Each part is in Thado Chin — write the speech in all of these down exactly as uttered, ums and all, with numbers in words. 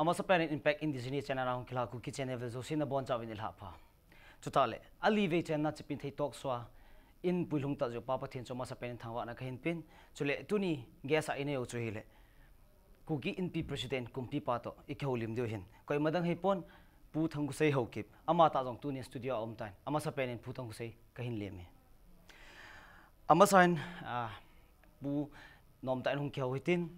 Amasapen in Impact Indigenous channel a hung kila Kuki channel vel jouse nabonchauvin ilhapha. Chuteng le, alivei chenna Chipinthei Talk Show a eipui lhung tah jeh uva Pathen chu amasapen in thangvahna kahin pen. Chule tuni guest a inei u chu hile, Kuki Inpi President Kumpipa toh ikihoulim diu ahin. Koima dang hipon, Pu Thangkhosei Haokip. Amatah jong tuni studio a aumtan. Amasapen in Pu Thangkhosei kahin lem e. Amasan, ah, Pu, nomtah in hung kihou hitin.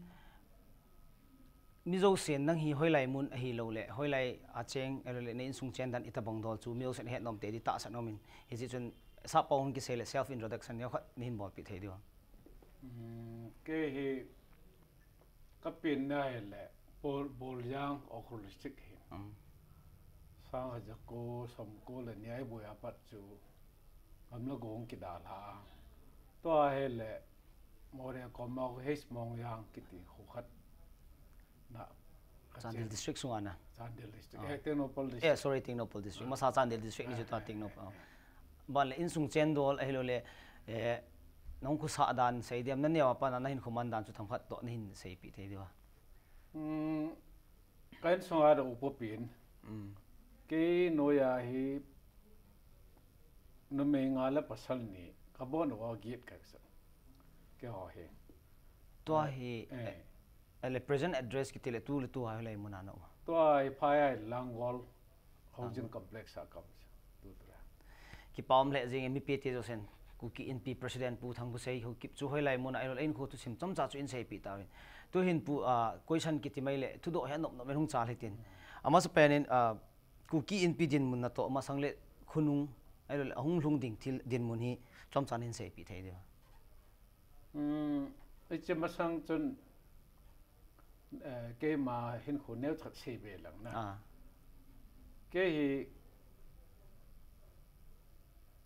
Mi jousen nang hi hoilai mun ahilou le, hoilai a cheng, ahilou le, na insung chen dan itobang dol chu, mi jousen ahet nom tei ding tahsan aumin. Hijeh chun, sappao hung kisei le, self introduction neokhat neihin bolpeh thei diu ham? Hmm, kei hi kapenna hile, Bol-, Boljang, Ukhrul District hi. Hmm. Sang haja ko, som ko le ni a iboi a pat chu, gamla gong kidalha. Tua hile, Moreh koma H Mongjang kiti kho khat na Chandel District sunga na. Chandel District. Ah. Eh, Tengnoupal District. Eh, sorry, Tengnoupal District. Ah, masa Chandel District ni eh, chu ta eh, Tengnoupal. Eh, eh. Ban le insung chen dol ahilou le, eh, nahung khosah dan sei diam, naneo a pat na nahin khoman dan chu themkhat toh neihin seipeh thei diu ham? Hmm, ka insung a da upa pen. Hmm. Kei noiya hi numei nga le pasal ni, kabon uva get kahi sa. Keiho hi. Tua hi, eh, eh, le present address kiti le tu le tu a hoilai mun a na um? Tua hi Phaiya Langol Housing Complex a ka um chu. Tu tu le. Kipa um lheh jenge mipi te jousen. Kuki Inpi President Pu Thangkhosei Haokip chu hoilai mun a ahilou le einkho thusim chomcha chu eiseipeh tauvin. Tuhin Pu, ah, question kiti mai le, thudoh hi anop nop in hung chal hitin. Amasapen in, ah, Kuki Inpi dinmun natoh masang le khonung, ahilou le ahung lhung ding thil dinmun hi chomcha neihin seipeh thei diu ham? Hmm, hiche masang chun, eh, keima hinkho neokhat seibe lang na. Ah. Kei hi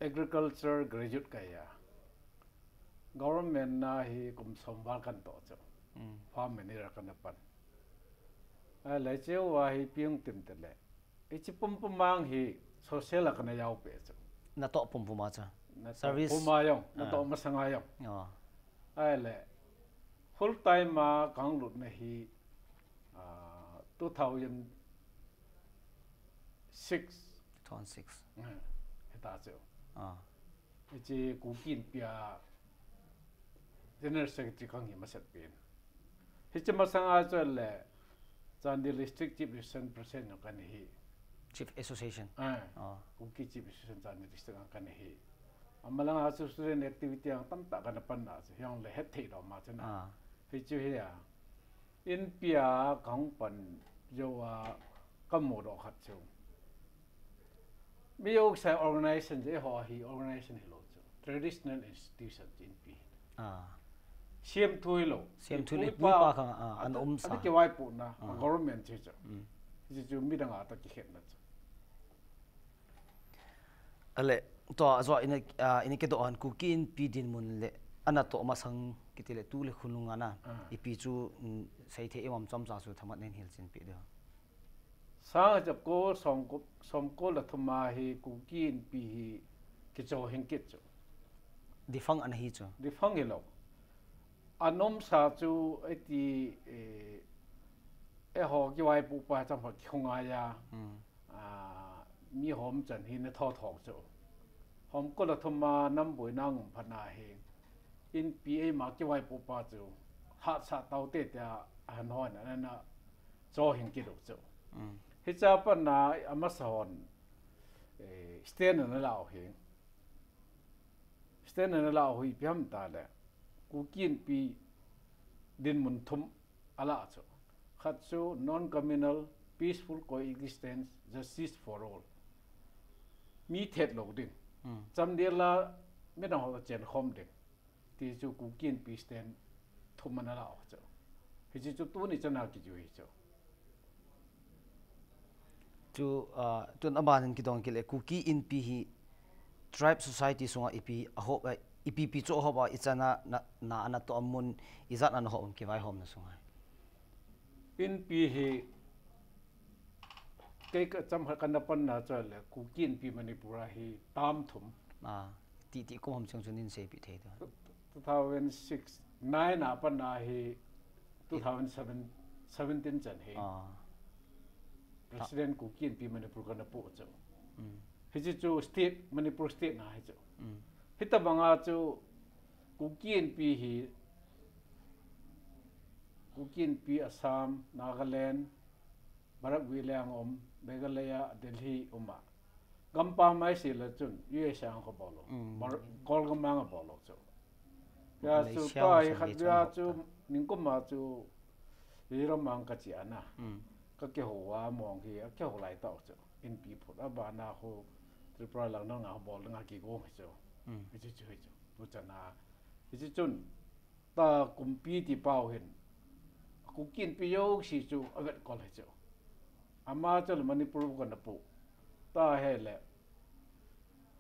agriculture graduate kahi a. Government na hi kum som val kana toh chu. Hmm. Farm manager kana pan. Ahile hichea hi ipi hung tim tile. Hiche pumpum a hi social a kana jaopeh chu. Natoh pumpum a chu. Natoh service puma jong, ah, natoh masanga jong. Oh. Ahile, full time a kahung lutna hi, ah, two thousand six. Two thousand six. Eh, hita chu. Ah. Hiche Kuki Inpi a General Secretary kahi masat pen. Hiche masanga chu le Chandel District Chief Association President jong kana hi. Chief Association. Ah. Oh. Kuki Chief Association Chandel District jong kana hi. Amalanga chu student activity jong tamtah kana panna chu. Hijongle hetthei lou ma chu na. Ah. Hichu hi a. Inpi a kahung pan jouva kamudoh khat chu. Mi outside organization chu eiho hi organization hilou chu. Traditional institution chu Inpi. Ah. Semthu hilou. Semthu le ipu ipa, ipa kha, ah, ana um sa. Ana kivaipohna, ah, government chu chu. Mm. Hichu midang a toh kikhetna chu. Ahile, tua, tua ina, ah, ina kidoh han Kuki Inpi dinmun le, anatoh masang kiti le tu le khonung a na. Ah. Ipi chu, mm, seithei um am chomcha chu themkhat neihin hilchen peh diu ham? Sang haja ko, som ko, som ko le thum a hi Kuki Inpi hi kichohing kit chu. Defunct ana hi chu. Defunct hilou. Ana umsa chu iti, eh, eiho kivaipoh pa chomkhat kihung a ya. Hmm. Ah, mi hom chan hi ana tho thok chu. Som ko le thum a nam boina um phat na hi. Inpi eima kivaipoh pa chu. Hatsah tau te tia ahin hon ana chohing kit u chu. Mm. Hichea pat na amasa hon, eh, stand ana la u hi. Stand ana la u hi ipi ham tile. Kuki Inpi dinmun thum ala chu. Khat chu non-communal, peaceful coexistence, justice for all. Mi thet lou ding. Mm. Chamdel a midang ho chenkhom ding. Ti chu Kuki Inpi stand thum ana la u chu. Hiche chu tuni chana kijui chu. Chu, ah, tun aban in kidong kit le Kuki Inpi hi tribe society sunga ipi ahop, eh, ipi pi chu ahop a ichan a na, na ana toh a mun ijat ana hop um kivaihomna sunga. Inpi hi kei ka chomkhat kana panna chu le Kuki Inpi Manipur a hi term thum. Ah, ti, ti kum ham cheng chu neihin seipeh thei diu ham? Two thousand six, nine a pat na hi two thousand seven, seventeen chan hi. Ah. President Kuki Inpi Manipur kana pu chu. Hichi chu state, Manipur state na hi chu. Hitabanga chu Kuki Inpi hi, Kuki Inpi Assam, Nagaland, Barak Valley ang um, Meghalaya, Delhi um a. Gampam mai si la chun, U S ang ko bolo. Kol gamang bolo chu. Ya chu pa hi khat ya chu, ningkum a chu, Hi ram ang ka chia na. Ka kihou a mong hi, a kihou lai tau chu. Inpi phut a bana ho Tripura lang nang a bol nga kigong hi chu. Hichi chu hi chu. Tu chana. Hichi chun. Ta kumpi ti pau hin. Kuki Inpi yo si chu a vet kol hi chu. Ama chu le Manipur ko na pu. Ta he le.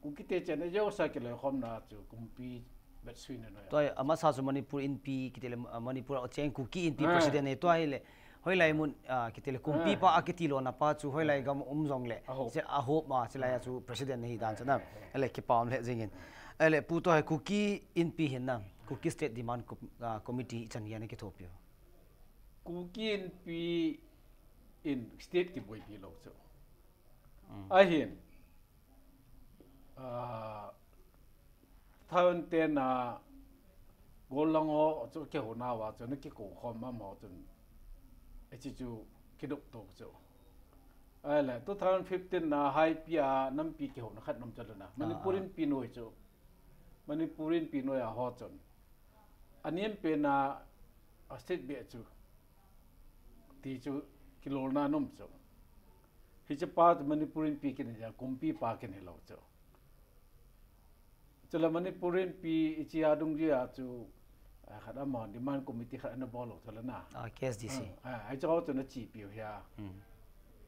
Kuki te chen a yo sa kile khom na chu kumpi bet sui na no ya. Tua ama sa chu Manipur Inpi kiti le, ah, Manipur a cheng Kuki Inpi president ne tua hi le. Hoilai mun, ah, kiti le kumpi pa a kiti lo na pa chu hoilai gam um jong le. Che a hop ma che lai a chu president ne hi dan chana. Ele kipam le jingin. Ele pu tua hi Kuki Inpi hin na. Kuki State Demand Com-, ah, Committee chan hian kithopi. Kuki Inpi in state kiboipi lo chu. Ahin. Ah, thaun te na golang ho chu kihou na wa chu na kikou khom ma mo chun. Hichi chu kiduk tok chu. Ai le, two thousand fifteen na Haipi a nampi kihou na khat nom chu na. Manipur Inpi noi chu. Manipur Inpi noi a ho chun. Anem pe na a state be chu. Ti chu kilol na nom chu. Hichi pa chu Manipur Inpi kin hi, kumpi pa kin hi lo chu. Chule Manipur Inpi ichi a dung ji a chu, ah, khat ama demand committee khat ana bol lo chu la na. Ah, K S D C. Ah, ah, ai chu chu na chi piu hia.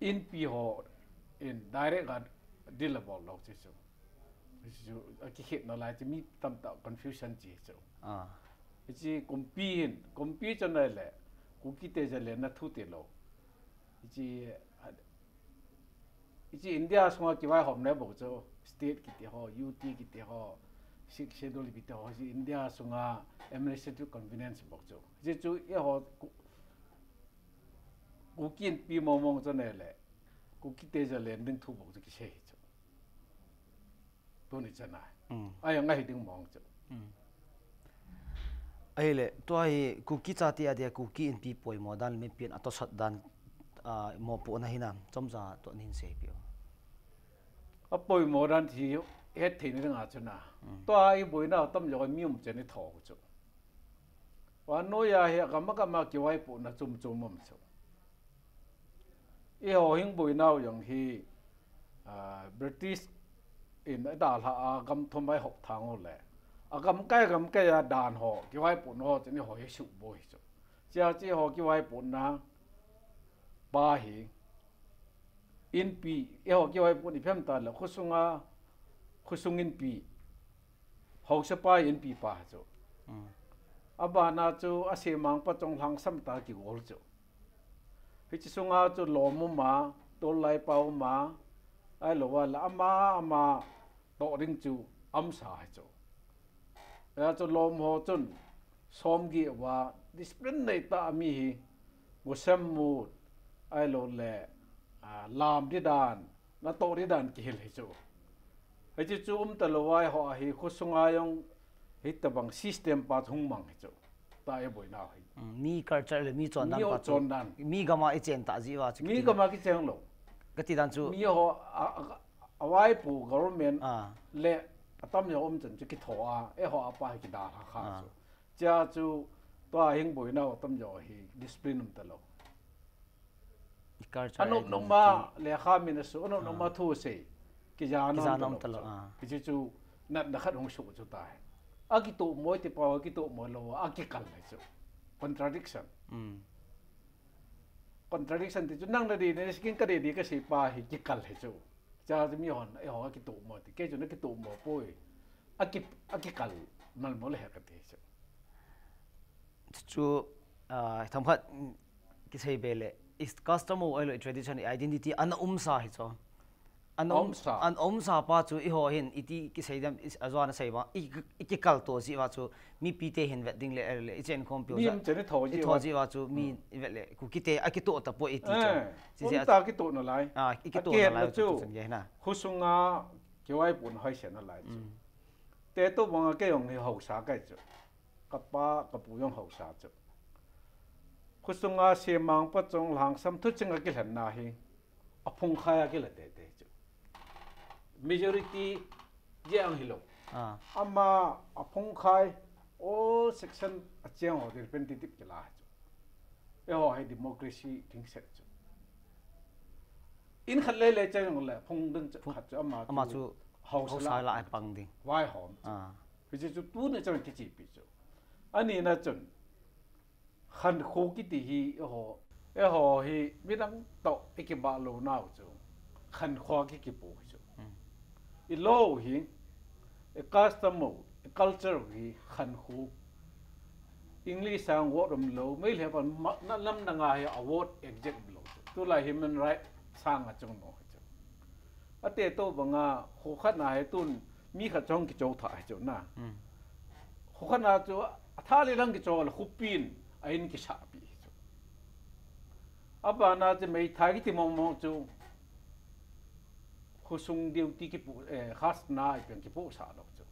Inpi ho in direct a deal a bol lo chu chu. Chu a kikhet na lai chu mi tamtah confusion chi chu. Ah. Hichi kumpi hin, kumpi chu na le, Kuki te ja le na thu te lo. Hichi, ah, Hichi India sunga kivaihom ne bou chu, state kiti ho, U T kiti ho, Sixth Schedule kiti ho, hichi India sunga administrative convenience bou chu. Hichi chu eiho Ku-, Kuki Inpi mong mong chu ne le, Kuki te ja le ding thu bou chu kisei hi chu. Tuni chana. Ai ang ahi ding mong chu. Ahile, tua hi Kuki chate a dia Kuki Inpi poimo dan, mipi in a tosot dan, ah, mopohna hi na, chomcha tua nin sei piu. A poimo dan hi het theina dinga chu na. Tua i boina tam jo mi um chen i tho chu. Vannoi a hi a gam a gam a kivaipohna chom chom um chu. Eiho hing boinau jong hi, ah, British in a dalha a gam thum a i hop thang u le. A gam kai gam kai a dan ho, kivaipohna ho, chun eiho hi suh boi chu. Chia chu eiho kivaipohna pa hi, inpi, eiho kivaipohna i phem ta le, khosunga, khosung inpi, haosapai inpi pa chu. Abana chu a semang pa chonglhang sam ta kigol chu. Hichi sunga chu lom um a, tol lai pa um a, ahilou a le ama, ama toh ding chu amsa hi chu. Hia chu lom ho chun somgi uva discipline nei ta mi hi, gosem mut, ahilou le, ah, lam di dan, na toh di dan kihil hi chu. Hichi chu um talou a eiho hi khosunga jong hitabang system pa hung mang hi chu. Ta e boina hi. Mi culture le mi chondan pa chu. Mi chondan. Mi gam a i chen ta ji uva chu. Mi gam a kicheng lou. Kati dan chu. Mi ho a, a, a vaipo government le atam jo um chen chu kitho a, eiho a pa hi kidalha kha chu. Chia chu tua hing boinau atam jo hi discipline um talou. Anop nop ma lekha min a su, anop nop ma thu sei. Kija nom talou. Kija nom talou, ah. Hichi chu natna khat hung su chu tai. A kitoh moi ti pa, a kitoh moi lou, a kikal le chu. Contradiction. Contradiction ti chu nang na di, na skin ka di di ka sei pa hi kikal hi chu. Cha chu mi hon, eiho a kitoh moi ti. Kei chu na kitoh moi poi. A ki, a kikal mal mo le he ka ti chu. Chu, ah, themkhat, mm, kisei be le, i custom u ahilou, i tradition, i identity, ana umsa hi chu. An um, an umsa pa chu eiho hin iti kisei dem, ajo ana sei ba, i, i kikal to ji va chu, mipi te hin vet ding le, le, i chen khom piu mi ja. Chen i tho ji i tho va. Ji va chu, mi i vet le, Kuki te, a kito ta po iti chu. Eh, si, si, um ta kito na lai. Ah, i kito na lai chu, chu, chu, chu, na. Khusunga, kiwai pun hoi sen na lai chu. Mm. Te to banga kei jong hi hausa kai chu. Ka pa, ka pu jong hausa chu. Khusunga semang pa chong langsam thu chinga kilhen na hi. A phung khai a kila te te chu. Majority jeng hilou. Ah. Ama a phung khai all section a cheng ho representative kila chu. Eiho hi democracy thing set chu. In khat le le cheng le phung ding chu khat chu ama chu hausa la pang ding. Vai hom chu. Ah. Hichu chu tuni chang kichipi chu. Ani na chun. Khankho kiti hi eiho, eiho hi midang to i kibah lou nau chu. Khankho ki kipu chu. Hmm. I lo hi, i custom, i culture hi khankho. English sang word um lou, mei le pan na lam na nga hi a word exact lou chu. Tulai human right sang a chung no chu. Ate to banga, kho khat na hi tun, mi khat chong kicho tha hi chu na. Hmm. Kho khat na chu, a tha le lang kicho la khupin, a in kisa pi hi chu. A ba na chu mei thai kiti mong mong chu, khosung duty kipu, eh, khas na i pen kipu sa lo chu.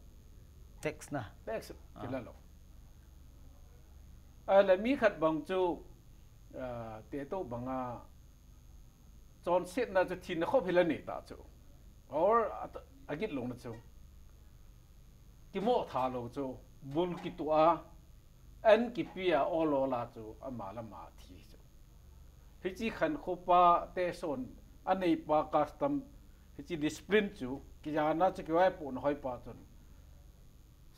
Tax na. Tax, ah, kila lo. A le mi khat bang chu, ah, te to banga, Chonsetna chu thina khop hi la nei ta chu. Or a, a git lou na chu. Kimo tha lou chu. Bul kitu a. An kipi a ol ol a chu. Ama le ama thi chu. Hichi khankho pa te son. A nei pa custom. Hichi discipline chu. Kijana chu kiwai pu na hoi pa chun.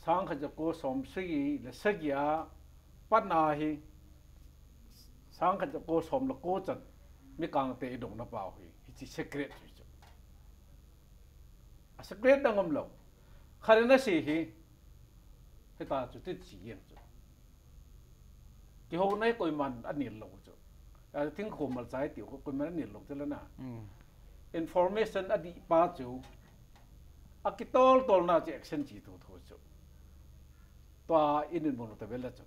Sang khat ja ko som sagi le sagi a. Pat na hi. Sang khat ko som le ko chan, mi kang te i dong na pau hi, hichi secret hi chu. A secret dang um lou. Khat na si hi, hita chu ti chi yen chu. Kiho nai koiman a nil lou chu. A thing kho mal chai ti koiman a nil lou chu la na. Mm. Information a di pa chu, a kitol tol na chu action chi thu thu chu. Tua in in bol ta bel la chu.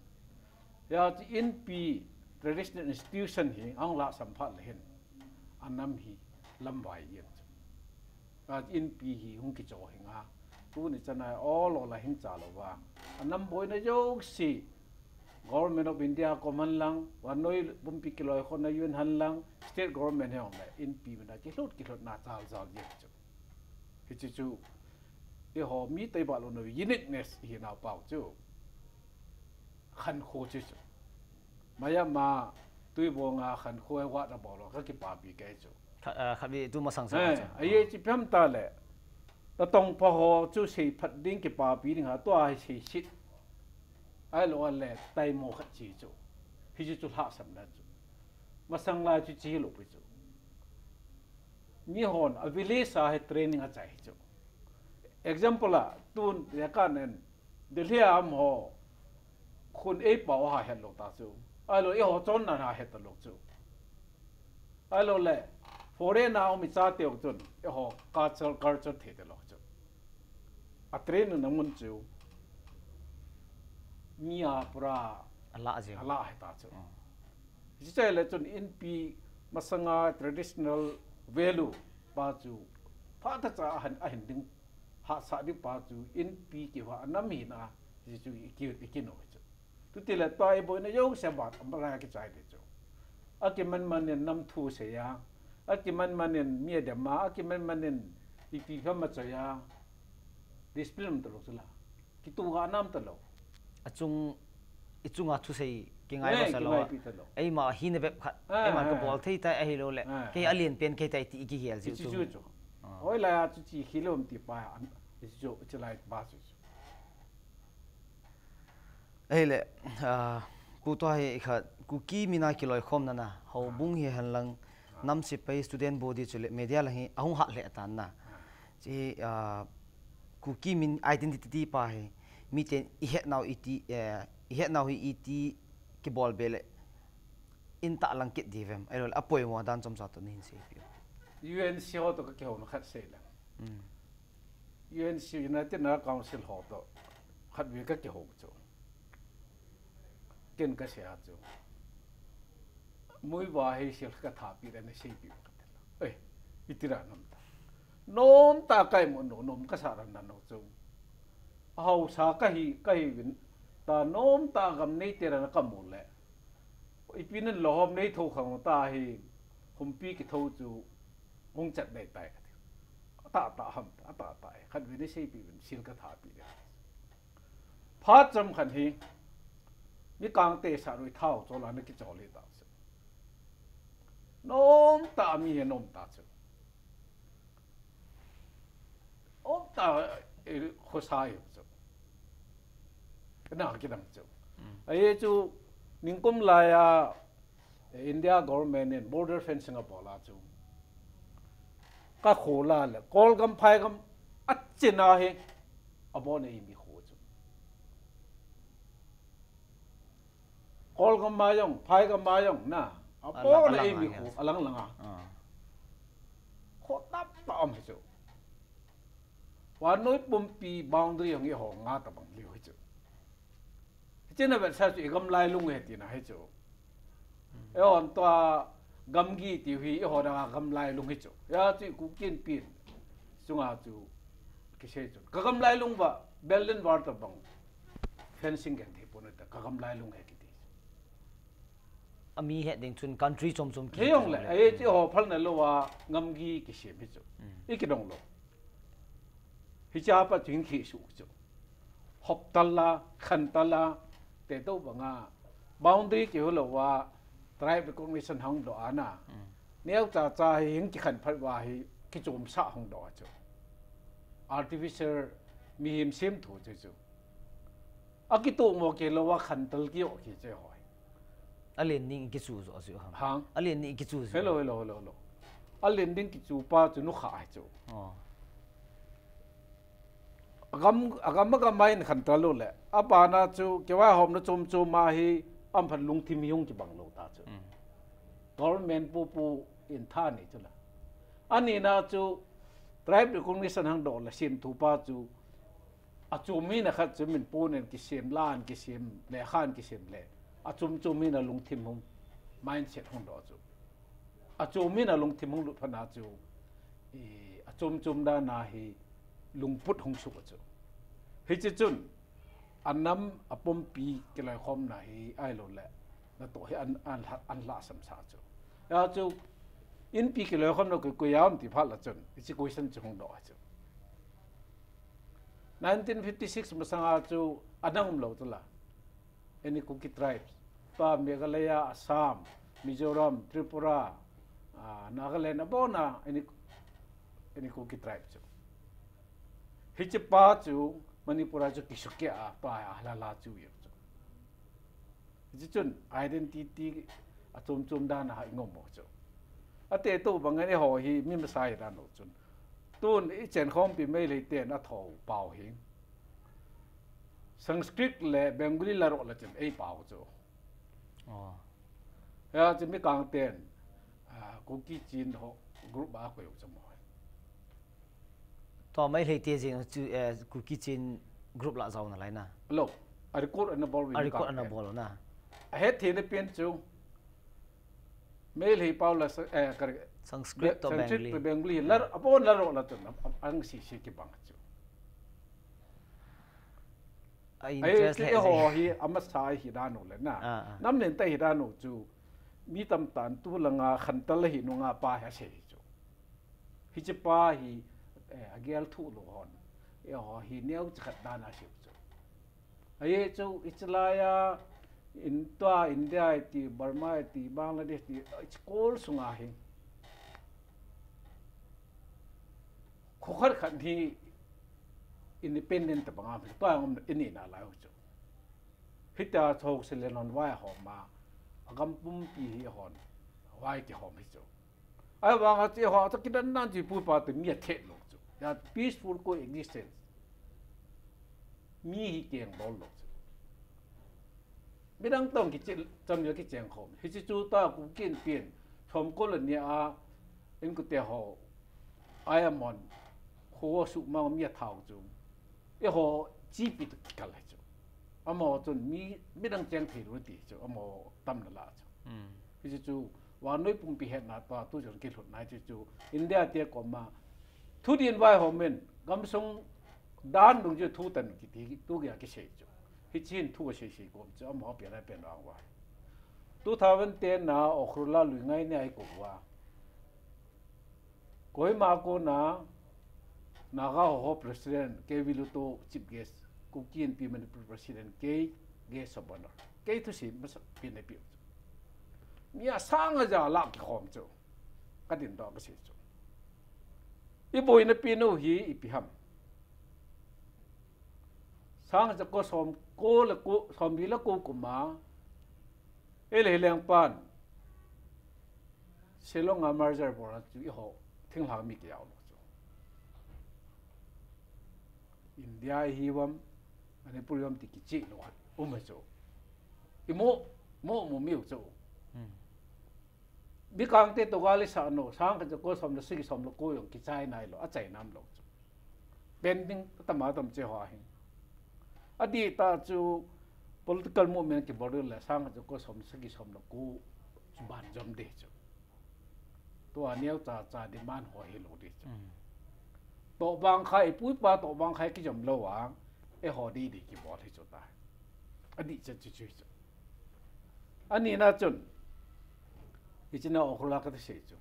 Ya chu inpi traditional institution hi ang la samphat le hin. A nam hi lamvai yen chu. Ya chu inpi hi hung kicho hi nga. Tuni chana ol ol a hing cha lou va. A nam boina jouse Government of India kom hen lang, vannoi pumpi kiloikhomna U N hen lang, state government hi hung le, inpi mina kilut kilutna chal chal yen chu. Hichi chu, eiho mi tei ba lou na uniqueness hi na pau chu. Khankho chu chu. Maya ma, tui bo nga khankho e wa da bo lo, ka kipapi kei chu. Kha, ah, khavi tu masang sa. Eh, chu. Aye chi piam ta le. Ta tong pa ho chu sei phat ding kipapi ding ha tua hi sei sit. Ai lo le tai mo khat chi chu. Hi chu chu lha sam na chu. Masang lai chu chi lo pi chu. Mi hon a village a hi training a chai chu. Example a tun ya ka nen Delhi a am ho, khun ei pau ha het lo ta chu. Ai lo, ei ho chon nan ha het ta lo chu. Ai lo le, foreign a um i cha teu chun, ei ho culture, culture thei ta lo chu. A train na mun chu. Mi a pura a la je. A la he ta chu. Mm. Hichi chai le chun inpi masanga traditional value pa chu. Pha ta cha a han, a hin ding. Hahsa ding pa chu inpi kiva nam hi na, hichu i ki, i kino chu. Tuti le tua i boina jouse bat, a mara kichai ding chu. A kiman man in nam thu sei a, a kiman man in mi a dem a, a kiman man in ipi kha ma choi a. Discipline ta lo chu la. Kitu ga nam ta lo. A chung, i chunga thusei kingai masa lo. Kingai pi ta lo. Eima hi na bep khat. Ah, eima ka bol thei tai ahi lo le. Ah, kei a lien pen kei tai ti i kihel jiu chu. Chu chu. Ah. Hoi la chu chi hi lom ti pa an. Chu chu lai pa chu. Ei le, ah, pu tua hi kha Kuki mina kiloikhomna na. Houbung hi hen lang nam sepai student body chu le media lang hi ahung hat le tan na. Chi, ah, Kuki min identity pa hi, miten i het nau iti, eh, i het nau hi iti kibol be le, in ta lang kit di vem, ai lo le, a poimo dan chomcha to nin sei piu. U N C ho toh kakihou na khat sei leng. U N C, United Naga Council ho toh khat vei kakihou chu. Ken kasei a chu, Muivah hi sil kathapi le naseipeh u kati. Ei, itira nom ta. Nom ta kai mo no, nom kasa ran na no chu. Ahausa kahi, kahi vin. Ta nom ta gam nei tera na kamu le. Ipi nan lohom nei tho khang ta hi, humpi kitho chu hung chat nei tai kati. Ata ta ham, ata ta, khat vei naseipeh vin, sil kathapi le. Phat chom khat hi, mi kangte sa rui thao chol a na kichol hi ta chu. Nom ta mi he nom ta chu. Om ta, eh, khosa hi chu. Na kidang chu. Ahi chu, ningkum lai a, eh, India government in border fencing abol a chu. Ka kho la le, Kolgam Phaigam a china hi, abon a imi kho chu. Kolgam ma jong, Phaigam ma jong, na. Abon a imi kho, alang langa. Kho tap ta om hi chu. Vannoi pumpi boundary jong eiho nga tabang liu hi chu. Hiche na vet sa chu i gam lailung hi tina hi chu. Eihon tua gamgi tiu hi eiho danga gam lailung hi chu. Hia chu i Kuki Inpi in chunga chu kisei chu. Ka gam lailung va Berlin Wall tabang fencing geng thei pon ta ka gam lailung hi kiti. Ami het ding chun country chom chom ki. Hijong le, ahi chu eiho phalna lou a gamgi kisem hi chu. I kidong lou. Hiche a pat chu hin khi su chu. Hop tal la, khan tal la, te to banga. Boundary kiho lou a, tribe recognition hung doh ana. Neo cha cha hi hin kikhan phat uva hi, kichom sa hung doh chu. Artificial mihem sem thu chu chu. Akitu mo kilou a khan tal kio ki chu hoi. Alen ning kichu jo chu ham. Hang. Alen ning kichu jo. Hello, hello, hello, hello. Alen ning kichu pa chu nu kha ai chu. Agam, agam, agam mai in khan tal lou le. Abana chu, kivai hom na chom chom ma hi, am phan lungthim hi hung kibang lou ta chu. Government pu pu in tha ni chu la. Ani na chu, tribe recognition hang doh la sem thu pa chu, achom mi na khat chu min pon in kisem, la in kisem, lekha in kisem le. Achom chom mi na lungthim hung, mindset hung doh chu. Achom mi na lungthim hung lut phat na chu, i, achom chom dan a hi lungput hung suk a chu. Hiche chun, anam apumpi kiloikhomna hi ahilou le, natoh hi an, an, an lhasam sa chu. Hia chu, Inpi kiloikhomna koi, koi a um ti phat la chun, hiche question chu hung doh a chu. Nineteen fifty-six masanga chu, adang um lou tu la. Any Kuki tribes. Tua Meghalaya, Assam, Mizoram, Tripura, ah, Nagaland, abon a, any, any Kuki tribe chu. Hiche pa chu, Manipur a chu kisukia a, pa a hala la chu yek chu. Hiche chun, identity achom chom dan a ha i ngom mo chu. Ate to bang ani ho hi, mi masa hi dan lo chun. Tun i chen khompi Meitei ten athou pau hi. Sanskrit le Bengali la ro la chen ei pau chu. Oh. Hia chu mi kang ten, ah, Kuki Chin ho group a koi u chu mo. To Meitei te jing chu, eh, Kuki Chin group la jao na lai na. Lo, a record ana bol. A record ana bol na. A het thei na pen chu. Meitei pau la sa, eh, kar-, Sanskrit to Sanskrit Bengali. To Bengali. Lar, apon la ro la chun, ang si si kibang chu. A interest le ho hi, amasa hi dan u le na. Ah, ah. Nam nen ta hi dan u chu. Mi tam tan tu langa khan tal hi nunga pa hi a sei chu. Hiche pa hi, eh, agel thu lo hon. Eiho hi neo chakhat dan a sei chu. Ahi chu, hiche lai a, in tua India ti, Burma ti, Bangladesh ti, hiche kol sunga hi. Kho khat khat hi independent tabang a, tua ngom ini na lai chu. Hitia chou se le non vai hom a, agam pumpi hi hon, vai kihom hi chu. Ahivang a chu eiho, chu kidan nan chu pu pa te mi a thet lo chu. Ya peaceful coexistence. Mi hi keng bol lo chu. Midang tong kichil, cham ya kicheng khom. Hiche chu ta Kuki Inpi in, som kol a nia a, Inkote ho, Ayamon, ho sumang mi athao chu. Eiho, chipi tu kikal hai chu. Amaho chun mi, midang cheng thei lou ti chu, amaho tamna la chu. Hmm. Hichu chu, vannoi pumpi hetna toh, tu chun kilhutna chu chu, India te koma, thudih in vaihom in, gamsung dan dung chu thu tan kiti, tu gei a kisei chu. Hichi hin thu asei sei kom chu, amaho pen a pen vang uva. Two thousand ten na, Ukhrul a lui ngai ni a ikou uva. Kohima kona, Naga Hoho President, K V Luto Chief Guest, Kuki Inpi Manipur President, kei Guest of Honor. Kei thusei masapen eipeh u chu. Mi asang aja lah kikhom chu. Kadin doh kasei chu. Iboina pen u hi ipi ham. Sang jako som ko le ko, somli le ko kum a, ei le hi lengpan, Shillong a merger bol a chu eiho, thinglhang mi kei a um lou chu. India hi uvam, Manipur hi uvam ti kicheh lou a um e chu. Imo, mo mu miu chu. Hmm. Bikang te toh gal isah nau, sang khat jako som le sagi som le ko jong kichai nailou, achaina umlou chu. Pending atam atam che ho ahi. Adih tah chu political movement kibol le sang khat jako som le sagi som le ko chu banjom ding chu. Tua neocha cha demand ho hilou ding chu. Hmm. Toh bang khai, ipu ipa toh bang khai kijom lou a, eiho ding ding kibol hi chu ta. Adih chan chu chu chu. Anina chun, hiche na Ukhrul a kati sei chu.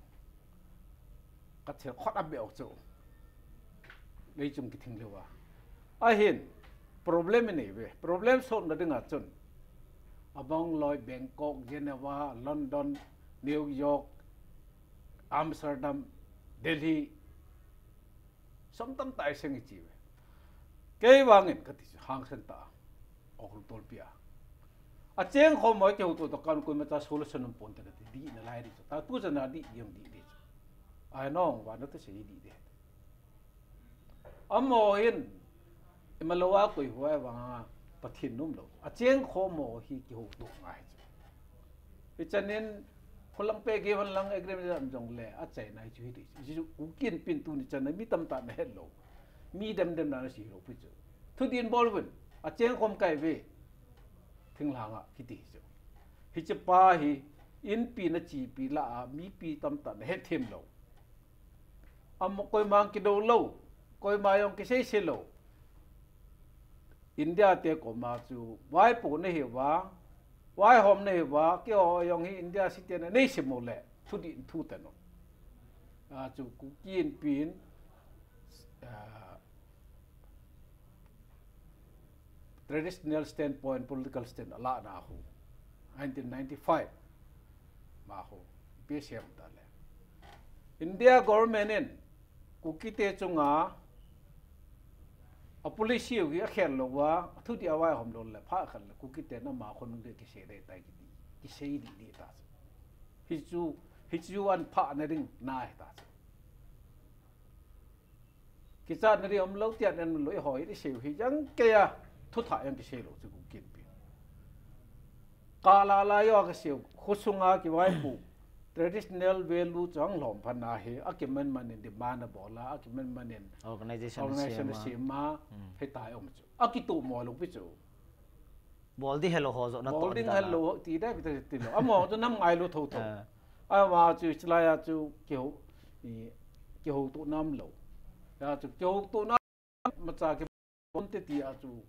Ka thil khot a beh u chu. Lei chung kithing lou a. Ahin, problem inei ve. Problem solve na dinga chun. Abang loi Bangkok, Geneva, London, New York, Amsterdam, Delhi, som tamtah iseng ichi ve. Kei vangin kati chu hangsan tah a. Ukhrul tolpi a. Acheng khom ho kihouto toh kan koimacha solution um ponte kati, dih nalai ding chu. Ta tu chan a dih ding, dih ding chu. Ai nong va na tu sei dih ding. Amaho hin, imalou a koi ho a vang a Pathen nom lou. Acheng khom ho hi kihouto ngai chu. Hichan in, kholang pe ki hon lang agreement jam jong le, achaina hi chu hi dih. Hichu Kuki Inpi in tuni chan a mi tamtah na het lou. Mi dem dem na na sei lou pi chu. Thudih in bol uvin, acheng khom kai ve. Thinglhang a kiti hi chu. Hiche pa hi, Inpi na chipi lah a, mipi tamtah na het them lou. Amaho koima kidou lou, koima jong kisei sei lou. India te koma chu, vaipo nahi uva, vaihom nahi uva, keiho jong hi India citizen nei sim u le, thudih in thu tan u. A chu Kuki Inpi in, a, traditional standpoint, political stand alahna hu. Nineteen ninety-five ma hu. Ipi asei em tile, India government in Kuki te chunga a policy u hi akhel lou a, athudih a vaihom lou le, phat khat le Kuki te na ama khonung ding kisei ding tai kiti. Kisei dih dih ta chu. Hichu, hichu aphah na ding na hi ta chu. Kichatna ding umlou, tiatna umlou, eiho hi isei u hi jang kei a, thuthah jang kisei lou chu Kuki Inpi. Kala la jo kasei u, khosunga kivaipo, traditional value chu ahung lhom phat na hi, akiman man in demand abol a, akiman man in organization, organization asem a, hmm, hitia um chu. Akitoh mo lou pi chu. Bol ding helou ho joh na bol ding helou ti dai pi ta ti lou. Amaho chu nam ngailu thotho. Ah. Ama chu chulai a chu kihou, i, kihoutohna umlou. Hia chu kihoutohna imacha kibol te ti a chu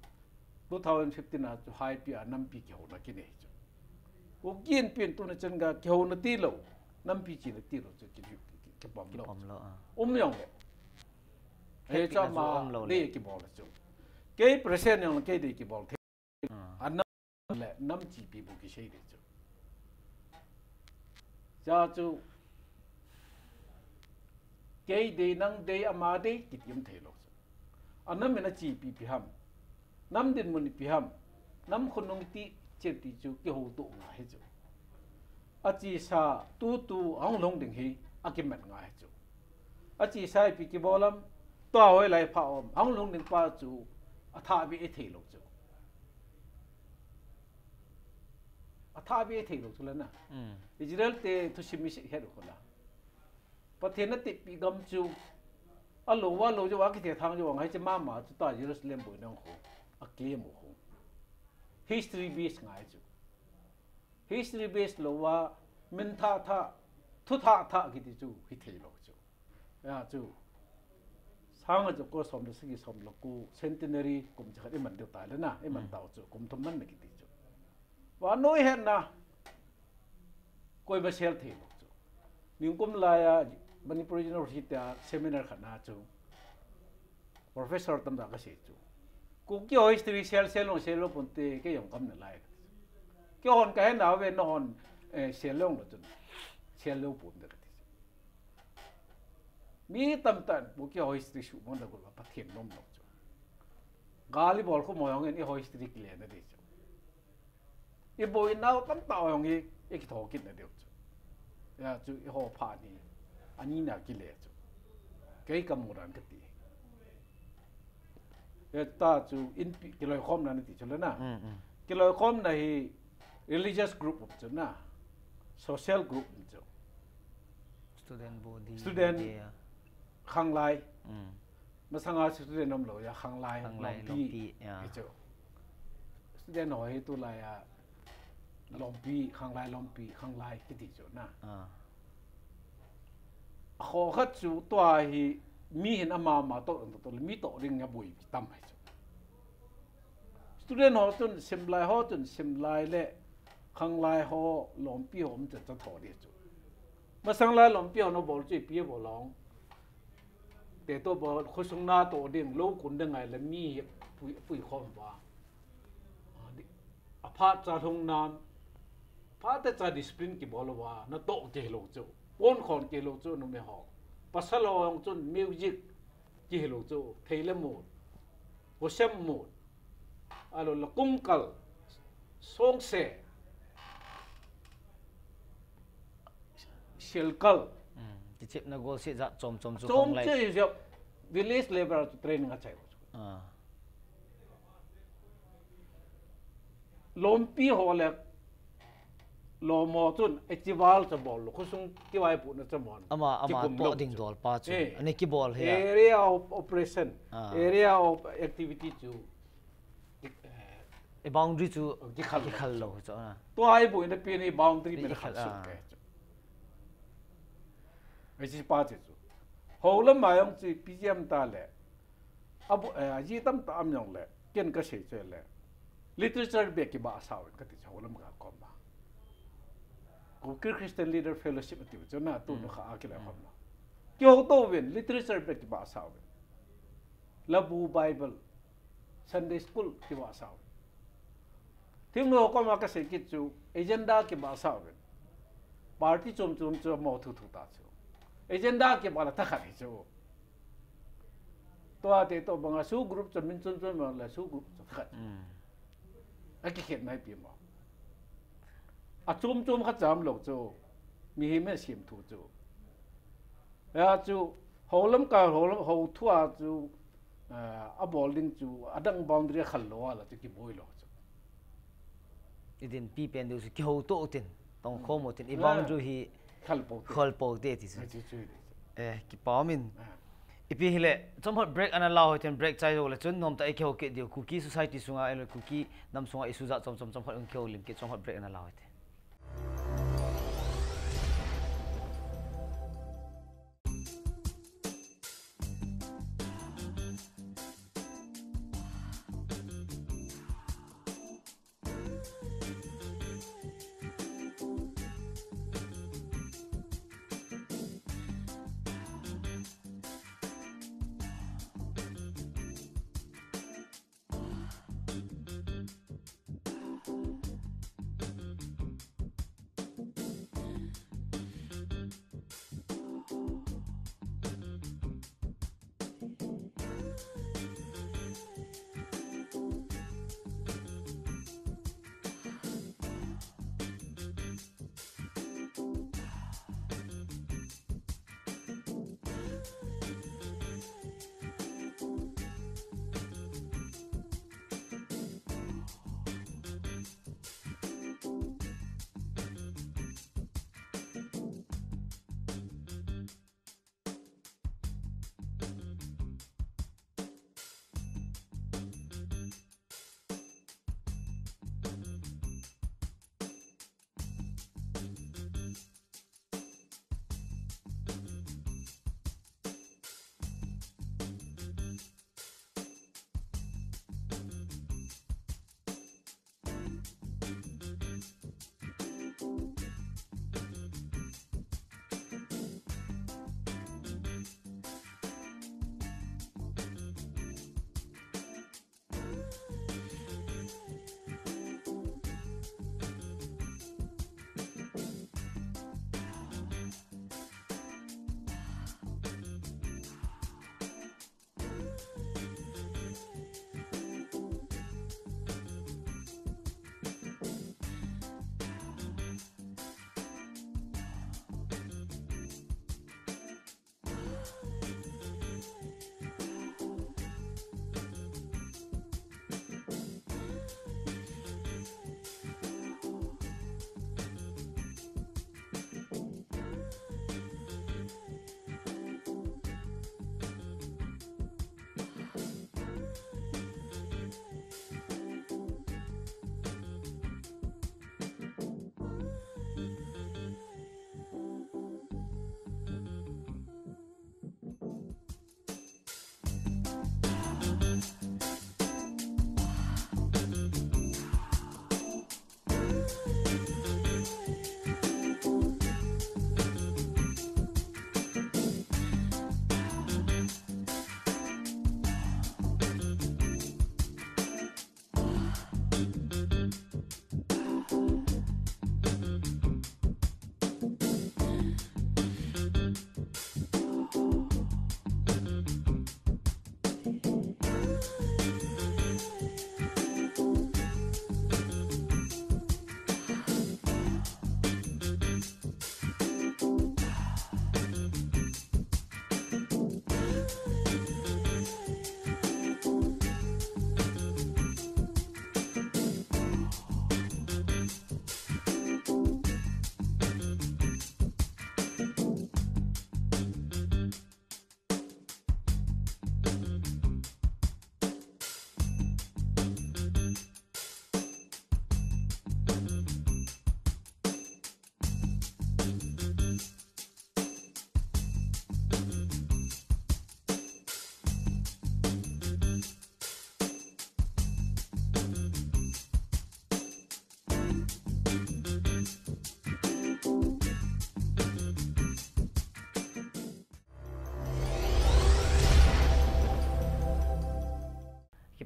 two thousand fifteen a chu Haipi a nampi kihouna kinei chu. Kuki Inpi in tuni chan gei kihouna tilou, nampi china tilou chu ki, ki, ki, kipom lou. Kipom lou, ah. Um jong le. Hepina chu ama umlou le kibol chu. Kei president jong kei dei kibol the. Ah. Anam le nam chipi bou kisei ding chu. Cha chu kei dei, nang dei, ama dei, kiti um thei lou chu. Anam in achipi ipi ham. Nam dinmun ipi ham. Nam khonung iti chet ti chu kihoutoh ngai hi chu. Achesa tutu ahung lhung ding hi akimat ngai hi chu. Achesa ipi kibol ham, tua hoilai pha um, ahung lhung ding pa chu athah ve thei lou chu. Athah ve thei lou chu la na. Hmm. Israel te thusim mi se het u kho la. Pathen a tipi gam chu, a lo va lo jo a kithethang jo ngai chu mama chu ta Jerusalem boina khu, a claim khu. History base ngai chu. History base lo va, min tha tha, thu tha tha kiti chu, hi thei lo chu. Ya chu. Sanga chu ko som le sagi som le ko centenary kum cha khat i man deu ta le na, i man tau chu, kum thum man na kiti chu. Vannoi hetna, koi ba sel thei lo chu. Ningkum lai a Manipur University a seminar khat na chu. Professor tamtah ka sei chu. Kuki ho history sel sel long sel lo pon te kei jong kam na lai. Kei hon ka he na ve na hon, eh, sel long lo chun. Sel lo pon te ka ti chu. Mi tamtah Kuki ho history su mon da gol Pathen nom lo chu. Gal i bol khu mo jong in i ho history kile na ti chu. I boinau tamtah jong hi, i kitho kit na diu chu. Ya chu i ho pha ni, ani na kile chu. Kei ka mu dan ka ti. Ya ta chu inpi, kiloikhomna na ti chu le na. Mm, mm. Kiloikhomna hi religious group chu na. Social group chu. Student body. Student. Media. Khanglai. Mm. Masanga student nom lo ya khanglai, khanglai, lompi, lompi, ya. Hi chu. Student ho hi tulai a lompi, khanglai, lompi, khanglai kiti chu na. Ah. A kho khat chu tua hi mi hin ama ma to to to mi to ring a bui tam hai chu. Student ho chun simlai ho chun simlai le khanglai ho lompi ho um chu cha tho di chu. Masang lai lompi ho no bol chu pi bol long. Te to bol khosung na to ding lo kun ding ngai le mi hi pui, pui khom ba. A phat cha lhung nam, phat te cha discipline kibol uva, na toh kei lo chu, pon khon kei lo chu numei ho. Pasal ho jong chun music kei lo chu, thei le mut, hosem mut, alo la kung kal, song se, sel kal. Hmm, kichepna gol se jat chom chom chu chom khong lai. Che jep, village level chu training a chai lo chu. Ah. Lompi ho le, lom ho chun, e chival cha bol lo, khosung kivaipohna cha mon. Ama, ama kikum to lo ding chu. Dol pa chu. Eh. Ani kibol he. Area of operation, ah, area of activity chu. Eh, e boundary chu kikhel lo. Kikhel lo chu, ah. Tua hi boina pen hi boundary pen kikhel, khel suk, ah, ke chu. Ai chi pa chu. Ho lam ma jong chu P G M ta le. Abu, eh, aji tamtah um jong le, ken ka sei chu le. Literature bek kiba sao ka ti chu ho lam ka kom ba. Kuki Christian Leader Fellowship ati chu na tu nu kha a kila kom na. Kihouto uvin, literature bek kiba sao uvin. Labu Bible, Sunday school kiba sao uvin. Thingnu ho koma ka sei kit chu, agenda kiba sao uvin. Party chom chom chu mo thu thu ta chu. Agenda kiba la thakhat hi chu. Tua te to banga su group chu min chom chom la su group chu thakhat. Hmm. A kikhen nai pi mo. A chom chom khat cham lo chu. Mihem a sem thu chu. Ya chu, ho lam ka, ho lam, ho thu a chu, ah, a bol ding chu, adang boundary a khel lo a la chu kiboi lo chu. I dinpi pen diu chu kihouto u tin, tong khom u tin, i boundary hi khel pou te. Khel pou te ti chu. Chu, chu, chu. Eh, kipa um in. Ah. Ipi hile, chomkhat break ana la hoi tin, break chai jou le chun, nomtah i kihou kit diu, Kuki society sunga, ahilou le Kuki nam sunga issue jat chom chom, chomkhat hung kihoulim kit, chomkhat break ana la hoi tin.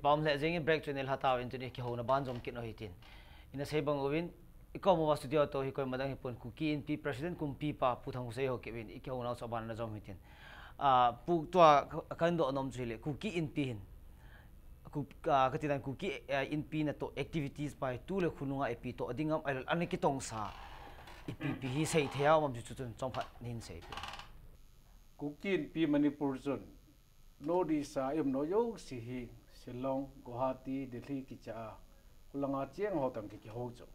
Pam le jing in break chu nei lha tauvin, tuni kihouna ban jom kit u hitin. Ina sei bang uvin, i kom uva studio toh hi koima dang hipon, Kuki Inpi President kumpipa Pu Thangkhosei Haokip in i kihouna chu aban ana jom hitin. Ah, Pu, tua ka, ka doh nom chu hile, Kuki Inpi hin. Ku, ah, kati dan Kuki, ah, Inpi natoh activities pa hi tu le khonunga ipi toh ding ham, ahilou le ana kitongsa ipi ipi hi seithei a um am ti chu chun chomkhat nahin seipeh. Kuki Inpi Manipur chun North East a i umnau jouse hi Shillong, Guwahati, Delhi kicha a, khulanga cheng ho toh ki, kihou chu.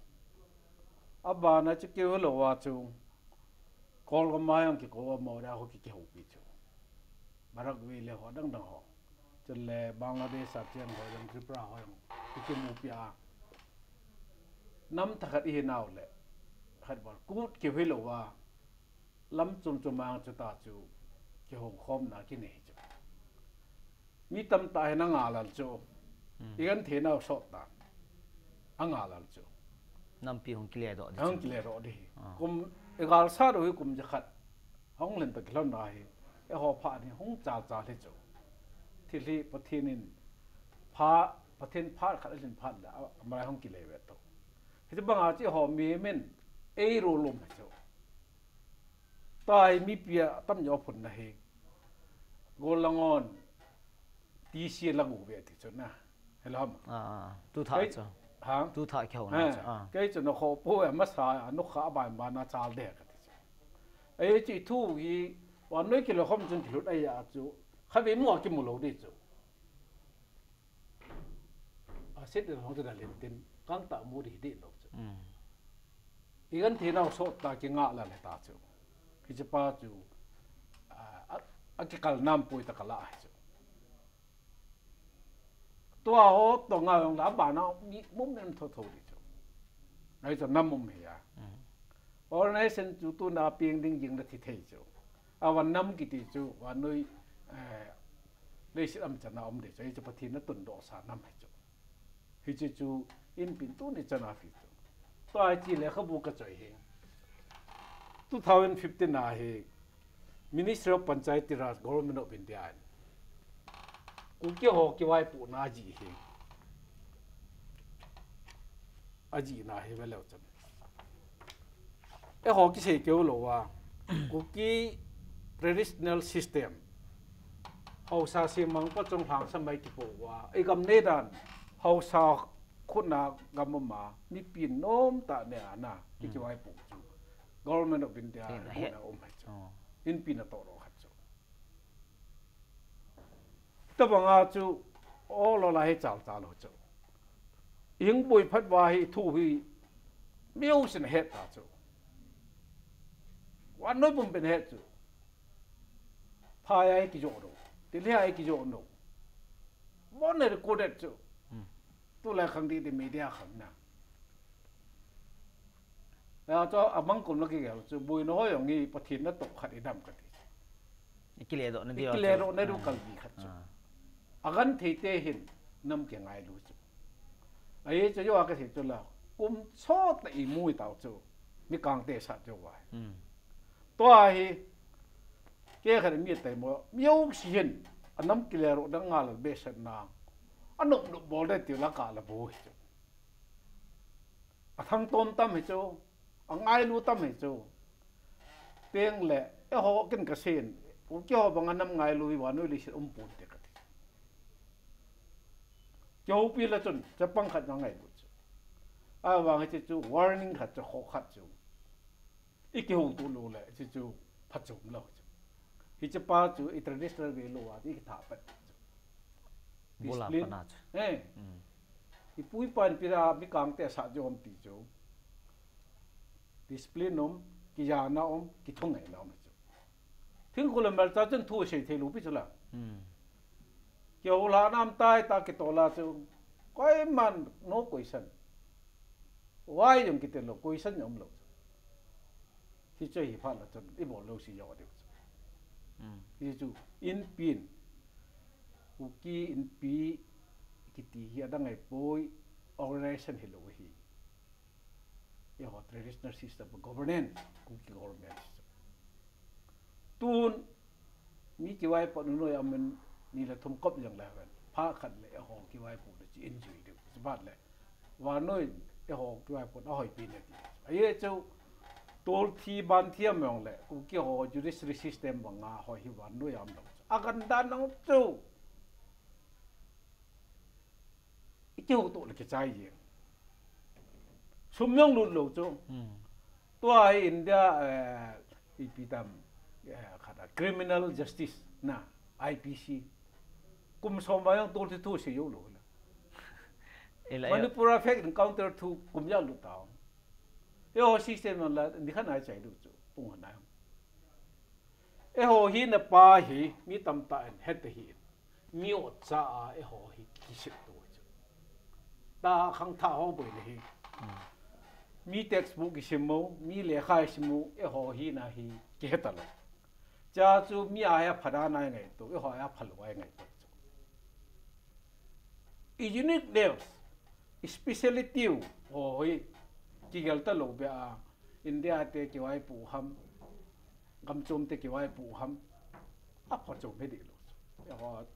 Abana chu kihou lou a chu, Kolgam a jong kikou a, Mori a ho ki, kihoupi chu. Barak Valley ho dang dang ho. Chule Bangladesh a cheng ho jong, Tripura ho jong ki, kimupi a. Nam thakhat ihi nau le, khat bang kut kihou lou a, lam chom chom a jong chuta chu kihoukhomna kinei chu. Mi tamtah hin angalal chu. Hmm. I genthei nau sot tan. Angalal chu. Nampi hung kile doh di chu. Hung kile doh di. Ah. Kum, i galsat u hi kum jakhat. Hung len ta kilhon na hi. Eiho phat hi hung chal chal hi chu. Thil hi Pathen in pha, Pathen phat khat alhin phat le, a, amalai hung kile ve to. Hiche banga chu eiho mihem in eirolum hi chu. Tua hi mipi atam jo phunna hi. Gollang on T C lang u ve ti chu na. Hello. Ah, ah, ah. Tu tha chu. Ha? Tu tha kihou na chu. Ah. Kei chu na kho po a masa a nu kha ban ban a chal de kati chu. Ei chu thu hi vannoi kile khom chun kilut a ya chu. Kha ve mu a kimu lou di chu. A set le hong chu da len tin, kang ta mu di di lou chu. Mm. I genthei nau sot ta kinga la le ta chu. Hiche pa chu, a, a, akikal nam poi ta kala hi chu. Tua ho toh nga jong la bana mi mum nem tho tho di chu. Ai chu nam mum hi a. Mm. Organization chu tuna ping ding jing na thi thei chu. Avan nam kiti chu, vannoi, eh, leiset amchana um de chu, hichu Pathen in atundoh sa nam hi chu. Hichu chu Inpi in tuni chana hi chu. Tua hi chu lekhabu kachoi hi. Two thousand fifteen a hi Ministry of Panchayati Raj, Government of India in Kuki ho kivaipohna ajih hi. Ajihna hi veleu chun. Eiho kisei keu lou a, Kuki traditional system. Haosa semang pachong lhangsa mai kipo uva. I gam neidan, haosa khutna gam um a, mipi nomtah neh a na, ki, hmm, kivaipoh chu. Government of India, India, khutna um hi chu. Oh. Inpi in atoh doh khat chu. Tabanga chu, o lo la hi chal chal ho chu. Ing boi phat uva hi thu hi, mi jousen het ta chu. Vannoi pumpin het chu. Phai a hi kijoh lou. Delhi a hi kijoh lou. Bon ne recorded chu. Hmm. Tulai khang di di media khang na. Ya chu amang kum la kigel chu, boina ho jong hi Pathen natoh khat idam kati. I kile doh na di, i kile doh na di, ah, kalbi khat chu. Ah. Agenthei te hin nam kingailu chu. Ahi chu, jo a kasei chu la, kum sot na imu itau chu, mi kangte sat chu uva. Hmm. Tua hi, kei khat mi taimo, mi jouse hin, anam kile doh na ngal behseh na, anop nop bol de ti la kala bu hi chu. Athangtom tam hi chu, angailu tam hi chu. Tengle, eiho kin kasei in, Kuki ho banga nam ngailu hi vannoi leiset um ponte kati. Kihoupi le chun, chapang khat na ngailu chu. Avang hiche chu, warning khat chu, khoh khat chu. I kihouto lou le, hiche chu, phachom lou chu. Hiche pa chu, i traditional ve lou a, i kitha pat chu. Bula discipline. Pana chu. Eh. Mm. I pu i pa in pira mi kangte asat jo ham ti chu. Discipline um, kijana um, kithungaina um chu. Thingkul le melcha chun thu sei thei lou pi chu la. Hmm. Kihou lhah nam tai ta kitoh la chu. Koiman no question. Why jong kiti lou, question jong um lou chu. Hiche hi phat la chun, ibol lou si jo diu chu. Hmm. Hichu, Inpi in, Kuki Inpi kiti hi adang ahipoi, organization hilou ahi. Eiho traditional system of governance, Kuki government system. Tun, mi kivaipoh nu noi amin ni le thum kop jong le ven. Phat khat le eiho kivaipohna chu in jui diu. Chuban le vannoi eiho kivaipohna ahoipi nati. Ahi chu, tolthi banthi a mong le Kuki ho judiciary system banga hoi hi vannoi a umlou. Akan dan nang chu. Ikihoutoh le kichai jeng. Sum jong lut lou chu. Hmm. Tua hi India, eh, ipi tam, eh, khat a criminal justice na, I P C. Kum som ba jong tolthi thu sei jou lou la. Ila, ila. Manipur a fake encounter thu kum ja lut tao. Eiho system la, nikhat nai chai lut chu, pung khat nai. Eiho hina pa hi, mi tamtah in het ahi. Mi otcha a eiho hi kisep to chu. Tua khangthah ho boi le hi. Hmm. Mi textbook kisim mo, mi lekha kisim mo, eiho hina hi kihe talou. Chua chu mi a hi apha dan a ingaito, eiho a hi aphalou a ingaito chu. I uniqueness, i speciality u, ho hi, kigel talou beh a, India te kivaipoh ham, gam chom te kivaipoh ham, apha chom hi dih lou chu. Eiho,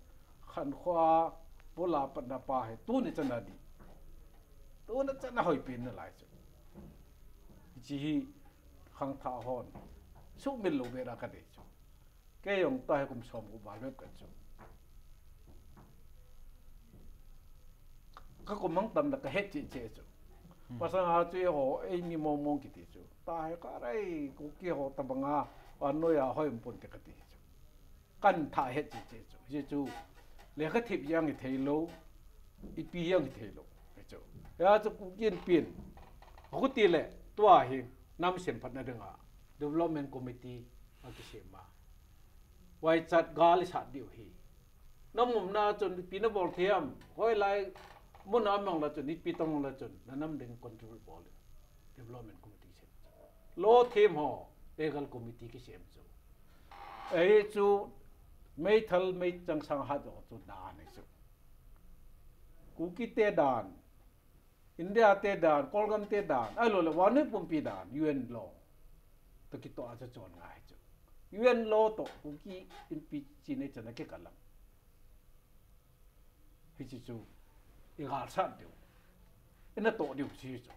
khankho a, bula patna pa hi, tuni chan a dih. Tuni chan a hoipen nalai chu. Hiche hi, khangthah hon, sumil lou beh a kadei chu. Kei jong tua hi kum som gup val bep kahi chu. Ka kum mang tam le kahet cheh cheh chu. Hmm. Masang a chu eiho, eimi mong mong kiti chu. Tua hi ka rai, Kuki ho tabang a, vannoi a hoi um ponte kati chu. Kan tha het cheh cheh chu. Hiche chu, lekha thip jeng hithei lou, ipi jeng hithei lou. Hichu. Hia chu Kuki Inpi in. Akhuti le, tua hi, nam semphatna dinga, Development Committee, akisem a. Vaichat gal isat diu hi. Nam umna chun ipi nabol thei ham. Hoilai mun a mang la chun, ipi tong la chun, na nam ding contribute bol ding. Development Committee kisem. Lou them ho, Legal Committee kisem chu. Ahi chu, meithal meichang sang hat jong chu dan ahi chu. Kuki te dan, India te dan, Kolgam te dan, ahilou le vannoi pumpi dan, U N law toh kitoh a chu chon ngai chu. U N law toh Kuki Inpi chin ichan a kikal a. Hiche chu, igalsat diu. Inatoh diu hiche chu.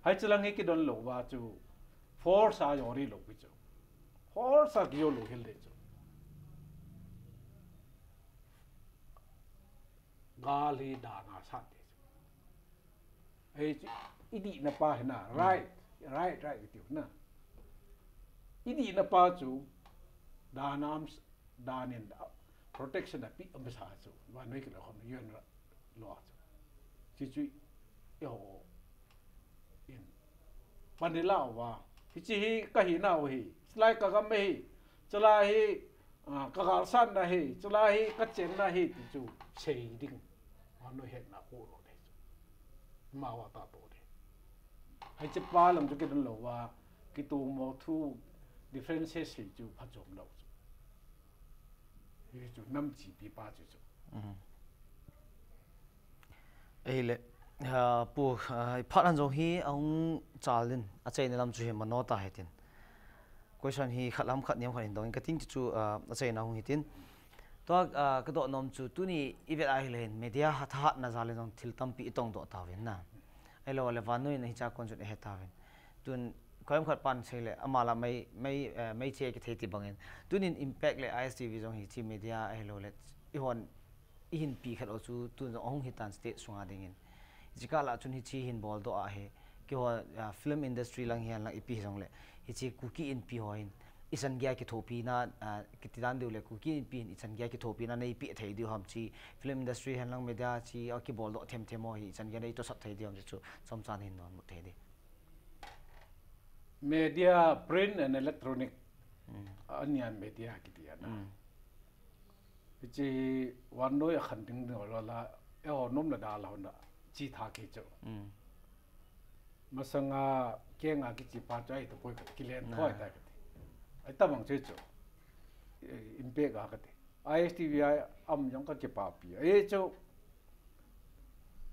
Hiche lang hi kidon lou va chu, force a jong ri lou pi chu. Force a kijo lou hel ding chu. Gal hi dan a sat ding chu. Hiche, idihna pa hi na, hmm, right, right, right, itiu na. Idihna pa chu, dan a um, dan in, protection a pi, um, sa chu, vannoi kila khom, U N law chu. Hiche chu, eiho, in. Pan ilah uva. Hiche hi kahina u ahi. Chulai kagam ahi. Chulai hi, ah, kagalsatna ahi. Chulai hi kachenna ahi ti chu sei ding. Vannoi hetna khu lou ding chu. Amavang tah toh ding. Hiche pa lam chu kidon lou va. Kitomo thu differences hi chu phachom lou chu. Hichu nam chipi pa chu chu. Mhm. Ahile, ah, Pu, ah, phat han jong hi ahung chal in, achaina lam chu hi mano ta hitin. Question hi khat lam khat niam khat hin dong in kating chu chu, ah, achaina hung hitin. Tua, ah, kadoh nom chu tuni ivet a ahile hin media ha thahatna jal in jong thil tampi itongdoh tauvin na. Ahilou le vannoi in hicha kon chun ahe tauvin. Tun koima khat pan sei le, ama la mei, mei, eh, meichai kithei ti bangin. Tunin Impact le I S T V jong hiche media ahilou le, ihon, ihinpi khat u chu, tun jong ahung hitan state sunga dingin. Hiche kah lah chun hiche hin boldoh ahi, keiho, ah, film industry lang hihen lang ipi hijongle, hiche Kuki Inpi ho hin, ichan geiya kithopina, ah, kiti dan diu le, Kuki Inpi hin ichan geiya kithopina neipeh thei diu ham hiche, film industry hihen lang media hiche, akiboldoh themthem ho hi, ichan geiya neitosap thei diu ham hiche chu, chomchan hin neimu thei ding. Media, print and electronic, mm, anian media kiti ana. Mm. Hiche vannoi a khan ding ding la, eiho nom le da la hon a, chi tha kei chu. Mm. Masanga kenga kichi pa chu ahi tapoi kati, kilen thoi ta kati. Ahi tabang chu chu. Eh, Impact a kati. I S T V a um jong kakipapi. Ahi chu.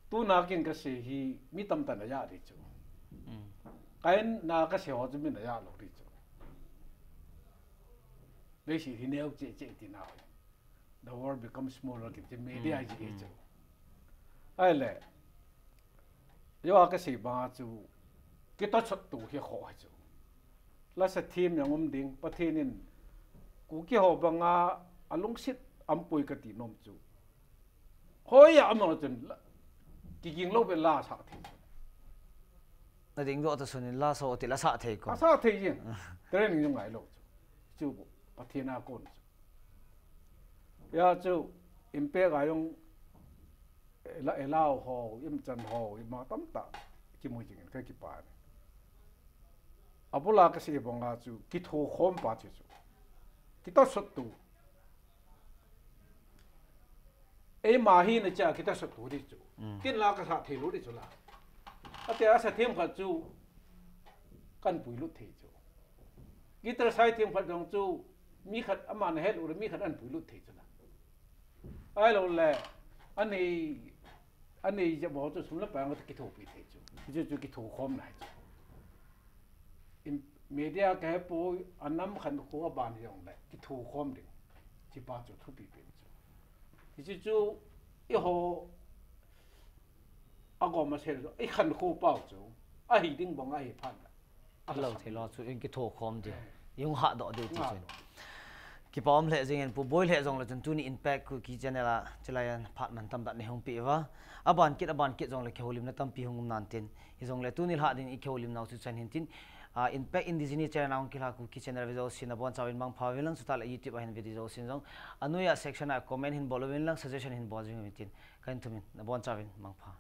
Tuna ken kasei hi mi tamtah in aja ding chu. Mm. Kahin na kasei ho chu min aja lou ding chu. Leiset hi neo cheh cheh tina ho. The world becomes smaller, kiti media ji chu. Ahile, jo a kasei banga chu, kitahsot tu hi kho hi chu. Lasa thim jong um ding, Pathen in Kuki ho banga alungset aumpoi kati nom chu. Hoiya ama chun la, kiging lou be la sa thei chu. Na ding doh ta sunin la so ti la sa thei ko. A sa thei jing. Training jong ngai lou chu. Chu Pathen a kon chu. Hia chu impact a jong ela, elau ho, imchan ho, ima tamtah kimu jingin ka kipah e. Abula kasei banga chu kithokhom pa chu chu. Kitahsot tu. Eima hina cha kitahsot tu di chu. Kin la kasa thei lou di chu la. Ate asa themkhat chu kahin puilut thei chu. Guitar sai themkhat jong chu mi khat aman ahet u le mi khat ahin puilut thei chu la. Ahilou le, anei, anei jep ho chu sum le pai kithopi thei chu. Chu chu kithokhomna hi chu. In, media kahe poi, anam khankho aban jong le kithokhom ding. Hiche pa chu thupi pen chu. Hiche chu eiho agom a sel chu, ikhankho pau chu, ahi ding bang ahi phat la. Lou thei lou chu, in kithokhom ding. Jong hahdoh ding ti chun. Kipa um lheh jingin, Pu Boi lheh jongle chun tuni Impact Kuki channel a, chulai a phat mantam tah nei hung peh uva. Aban kit, aban kit jongle kihoulimna tampi hung um nan tin. Hijongle tuni lhah ding ikihoulimnau chu chan hin tin. Ah, Impact Indigenous channel a hung kilha Kuki channel ve jousen nabonchauvin mangpha uvin lang, chutah le YouTube a hin ve ding jousen jong. Anoiya section a comment hin bol uvin lang, suggestion hin bol jing uvin tin. Kahin thumin, nabonchauvin mangpha.